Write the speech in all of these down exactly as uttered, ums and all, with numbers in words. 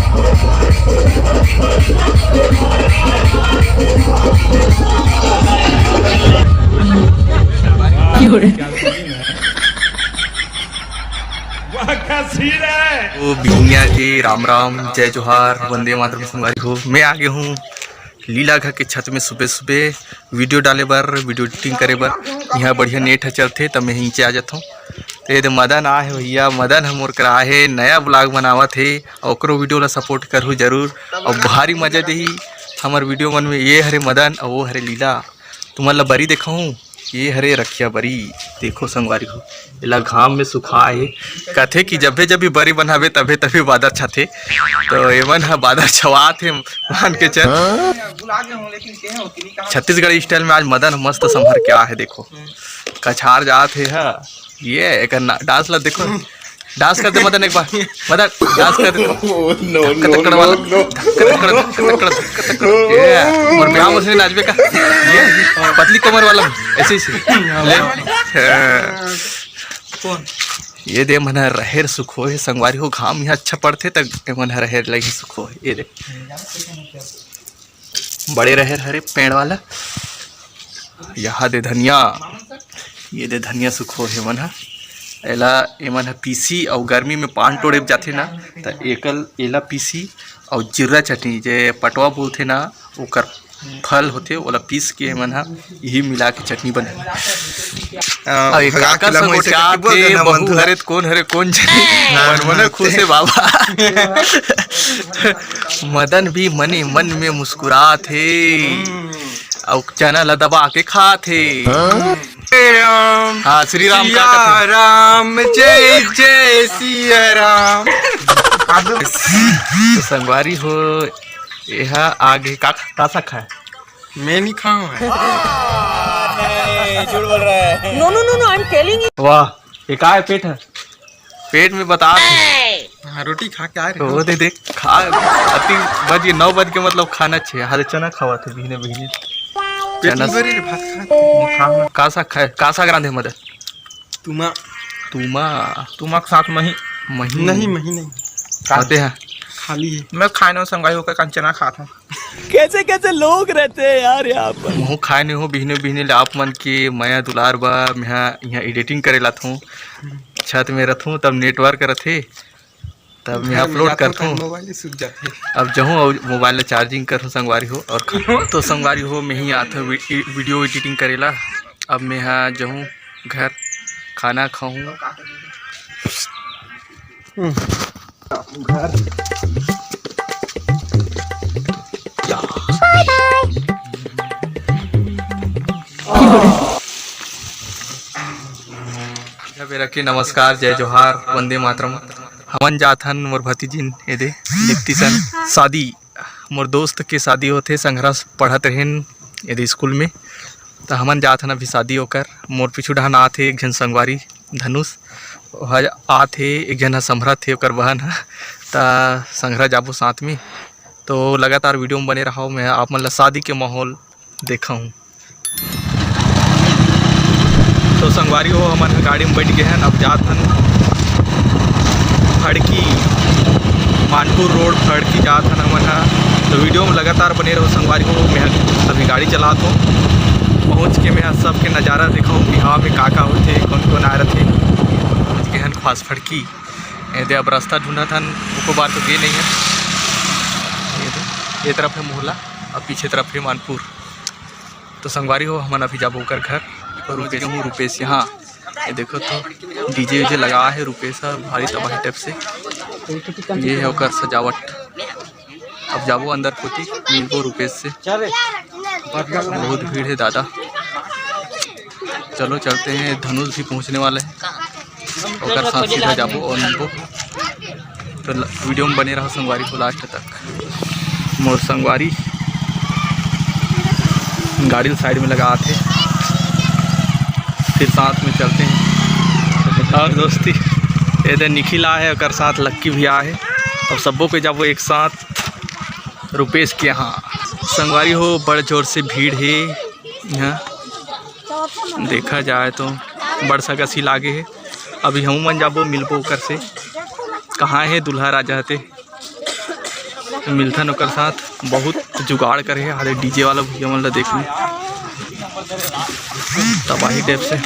वाह, क्या सीन है। ओ बिहनिया के राम राम, जय जोहार, वंदे मातरम संगवारी हो। मैं आ गया हूँ लीला घर के छत में सुबह सुबह वीडियो डाले बर, वीडियो एडिटिंग करे बर। यहाँ बढ़िया नेट ह चलथे, त मैं नीचे आ जाथों। तो ये दे मदन आ हे भैया, मदन ह मोर करा हे, नया ब्लॉग बनावत हे, अउ ओकरो वीडियो ला सपोर्ट करहू जरूर, अउ भारी मजा देही हमर वीडियो मन में। ये हरे मदन अउ वो हरे लीला, तुमन ला बरी देखाहूँ, ये हरे रखिया बरी। देखो संगवारी हो, एला घाम में सुखा हे। कथे कि जब्बे जब भी बरी बनाबे तबे तबे बादर छाथे, तो एमन ह बादर छवात हे, मान के चल। छत्तीसगढ़ी स्टाइल में आज मदन मस्त संभर के आ हे, देखो कछार जात हे हा। ये एकर ना-, डांस ला देखो, डांस कर दे मदन एक बार, मदन डांस कर दे। धक्का तक्कड़ वाला, धक्का तक्कड़, धक्का तक्कड़, धक्का तक्कड़। ये मोर ब्याह में से नाचबे का? ये पतली कमर वाला, ऐसे, ऐसे। ले। हाँ। ये दे मन ह रहेर सुखो हे संगवारी हो, घाम यहाँ अच्छा पड़थे त ए मन ह रहेर लगी सुखो हे। ये दे बड़े रहेर हरे पेड़ वाला, यहाँ दे धनिया, ये दे धनिया सुखो हे मन ह। एला, एमन ह पीसी अउ गर्मी में पान टोड़े जाथे ना, त एकल एला पीसी अउ जीरा चटनी, जे पटवा बोलथे ना, ओकर फल होथे, ओला पीस के एमन ह इही मिला के चटनी बनाथे। अउ एक काकर संग गोठियात हे, बहू हरे त कोन हरे कोन जनी, हाँ, मन मन खुश हे बाबा। मदन भी मने मन में मुस्कुरात हे। अउ चना ला दबा के खात हे। हाँ? श्री राम। हाँ, श्री राम का सिया कथे? राम, जय जय सिया राम। तो संगवारी हो, एहा आगे का, का सा खाए? मैं नहीं खाऊं है। नहीं, झूठ बोल रहा है। No, no, no, no, I'm telling you। वाह, ये का है पेट है? पेट में बता। हाँ, रोटी खा के आ रहे तो हो। वो दे देख, खा, अति बज के, नौ बज के, मतलब खाना चाहिए। हरे चना खावा थे बिहने बिहने। पेट चना नहीं भरे रे, भात खा। वो खा ना। का साग खाए? का साग रांधे मदन? तुमा। तुमा। तुमा के साथ मही। मही। नहीं, मही नहीं। खाते हैं। खाली है। मैं खाए ना संगाई होकर कंचना खात हूँ। कैसे कैसे लोग रहते हैं यार यहाँ पर। महू खाए नहीं हो बिहने बिहने ले आप मन के मया दुलार बा। मैं यहाँ एडिटिंग करे लात हूँ, छत में रहत हूँ, तब नेटवर्क रहथे, तब मैं घर में अपलोड जाथों करत हूँ। तब मोबाइल ही सूख जाथे। अब जहूँ अउ मोबाइल ला चार्जिंग करहूँ संगवारी हो, और खा-, तो संगवारी हो, मैं ही आथों वी-, वीडियो एडिटिंग करेला। अब मैं हा जहूँ घर, खाना खाहूँ। घर। बेरा के नमस्कार, जय जोहार, वंदे मातरम। हमन जात हन मोर भतीजिन एदे दीप्ति सन शादी, मोर दोस्त के शादी होथे, संघरा पढ़त रहेन एदे स्कूल में, त हमन जात हन अभी शादी ओकर। मोर पीछू डहान आत हे एक झन संगवारी धनुष, ओह आत हे, एक झन ह संभरत हे ओकर बहन ह, त संघरा जाबो साथ में। तो लगातार वीडियो में बने रहव, मैं आप मन ला शादी के माहौल देखाहूँ। तो संगवारी हो, हमन ह गाड़ी में बैठ गए हन, अब जात हन फड़की, मानपुर रोड फड़की जात हन हमन ह। तो वीडियो में लगातार बने रहो संगवारी हो, मैं ह अभी गाड़ी चलात हूँ। पहुँच के मैं ह सबके नज़ारा देखाहूँ, बिहाव में का का होथे, कौन कौन आए रथे। पहुँच गए हन ख्वास फड़की, एदे अब रास्ता ढूंढत हन, एको बार तो गे नहीं है। ये दे, ये तरफ है मोहला, अब पीछे तरफ है मानपुर। तो संगवारी हो, हमन अभी जाबो ओकर घर। और रुपेश, हूँ रुपेश यहाँ, ये देखो तो डीजे वीजे लगा है रुपेश ह, भारी तबाही टाइप से। ये है ओकर सजावट। अब जाबो अंदर कोती, मिलबो रुपेश से। बहुत भीड़ है दादा। चलो चलते हैं, धनुष भी पहुँचने वाला है। ओकर साथ सीधा जाबो और मिलबो। तो ल-, वीडियो में बने रहो संगवारी को लास्ट तक। मोर संगवारी गाड़ी ल साइड में लगा आथे, फिर साथ में चलते हैं। और दोस्ती, एदे निखिल आ है, ओकर साथ लक्की भी आ है। अब सबो को जाबो एक साथ रुपेश के यहाँ। संगवारी हो, बड़ जोर से भीड़ है यहाँ। देखा जाए तो बड़ सा गसी लागे हे। अभी हमू मन जाबो, मिलबो ओकर से। कहाँ हे दूल्हा राजा हते? मिलथन ओकर साथ। बहुत जुगाड़ करे हे, हाले डीजे वाला भैया मन ला देख ले, तबाही टाइप से।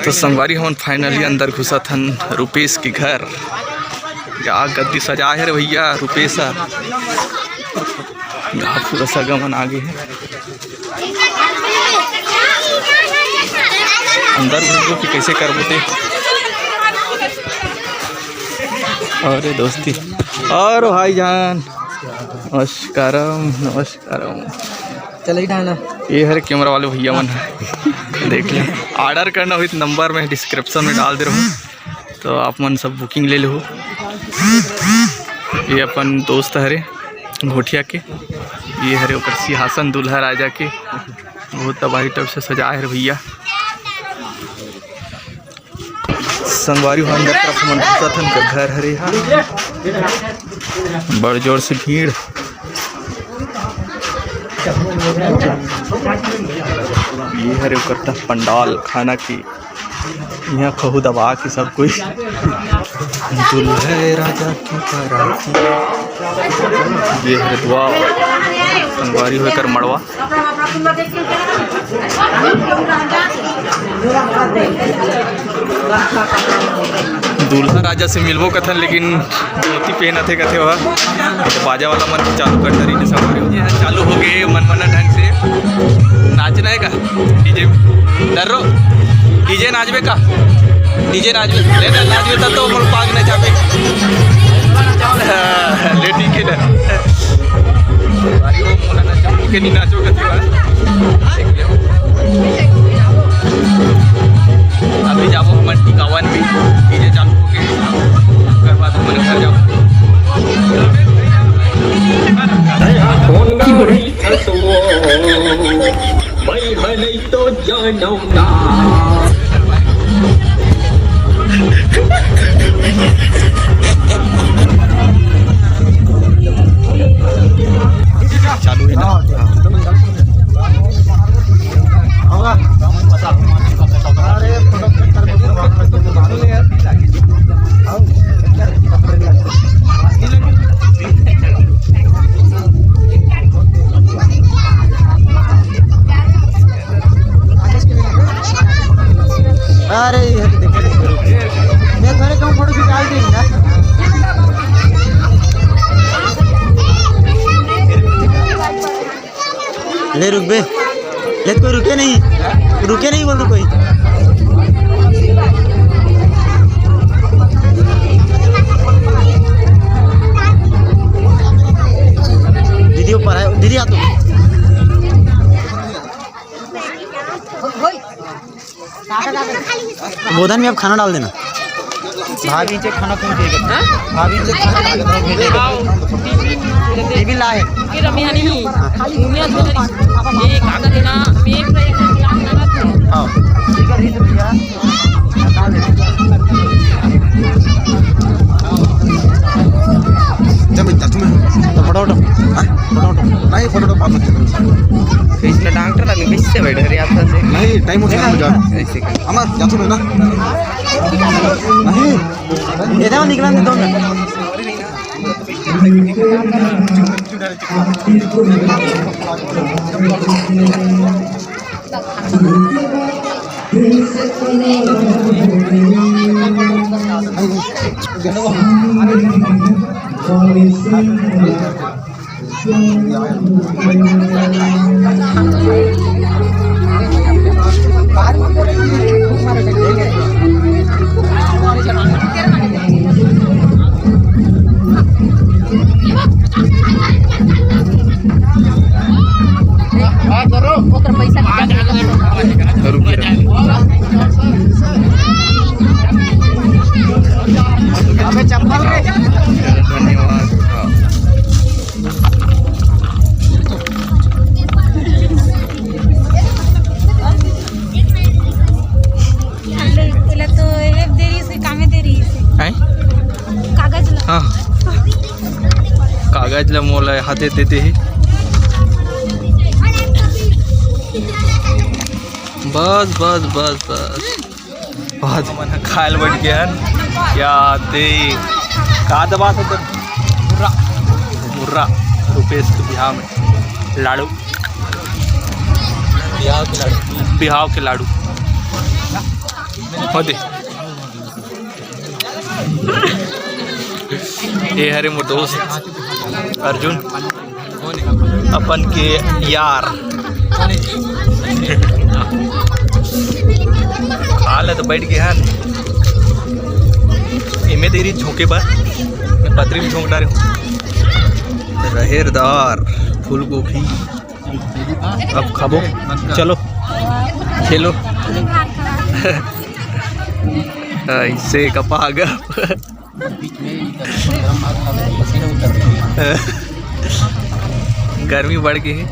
तो संगवारी, हमन finally अंदर घुसत हन रुपेश के घर। का गद्दी सजा हे रे भैया, रुपेश ह। गा पूरा सगा मन आगे हे। अंदर घुसबो कि कैसे करबो ते? अरे दोस्ती, और भाईजान, नमस्कारम, नमस्कारम। चल ही डालना। ये हरे कैमरा वाले भैया मन, देख ले। Order करना होही तो number में description में डाल दे रहूँ, तो आप मन सब booking ले लेहू। ये अपन दोस्त हरे घोटिया के, ये हरे ओकर सिंहासन दूल्हा राजा के, बहुत तबाही टाइप से सजाए हरे भैया। संगवारी हो, अंदर तरफ हमन घुसत हन, घर हरे हा, बड़ जोर से भीड़। ये हरे ओकर त पंडाल खाना की, यहाँ खहू दबा के सब कोई। दुल्हे राजा की बाराती। ये हरे दुआ, संगवारी हो एकर मड़वा। दूल्हा राजा से मिलबो कथन, लेकिन धोती पहनत हे कथे ओहा। तो बाजा वाला मन चालू कर डरी ने संगवारी हो। ये चालू हो गए मनमना ढंग से। नाचना है का? डीजे डर्रो, डीजे नाचबे का? डीजे नाचबे, ले ना नाचबे तब तो मोर पाग नचाबे। हाँ, ले ठीक है ना। भाई वो मोला नचाबो के नहीं नाचो का तेरा। देख लियो। अभी जाबो हमन टिकावन भी, डीजे चालू हो गए। ओकर बाद हमन घर जाबो। फोन की बोले। भाई, मैं नहीं तो जानूंगा। चालू है ना? हाँ। अरे, ये तो देखो, देखो, रुक। मैं थोड़े कम फोटो खिंचा दी ना। ले रुक बे, ले कोई रुके नहीं, रुके नहीं बोल तो कोई। दीदी ऊपर है, दीदी आ तू। गोधन में अब खाना डाल देना। भाभी से खाना कौन देगा? हाँ? भाभी से खाना कौन देगा? टिफिन ला है। ये रमियानी नहीं, दुनिया धोतरी। ये कागज है ना, पेट में एक काम लगा था। हाँ। ठीक है, ठीक है भैया। डाल दे। जब इतना तुम्हें तो फटाफट, हाँ? फटाफट। नहीं, फटाफट बात मत करो। तो इसमें डॉक्टर आदमी कैसे बैठ रहे आप से? नहीं, टाइम होता है, मुझे। ऐसे कर। अमर, जा तू ना। नहीं। ये जाओ, निकलने दो मिनट। अबे चप्पल रे। धन्यवाद। तेला तो ये दे रही से, कामे दे रही से। हैं? कागज ला। हाँ। कागज ला मोला हाथे देते ही। बस, बस, बस, बस। बहुत मन खायल बैठ गए हन। क्या दे? का दबात हे तेन? मुर्रा, रुपेश के बिहाव में लाडू, बिहाव के लाडू। बिहाव के लाडू। हो दे। ये हरे मोर दोस्त अर्जुन, अपन के यार। खा ले तो बैठ गया है। एमे देरी झोंके बर, मैं पतरी में झोंक डारे हूँ। रहेर दार, फूल गोभी। अब खाबो, चलो खेलो। ऐसे कपा गप। गर्मी बढ़ गई है।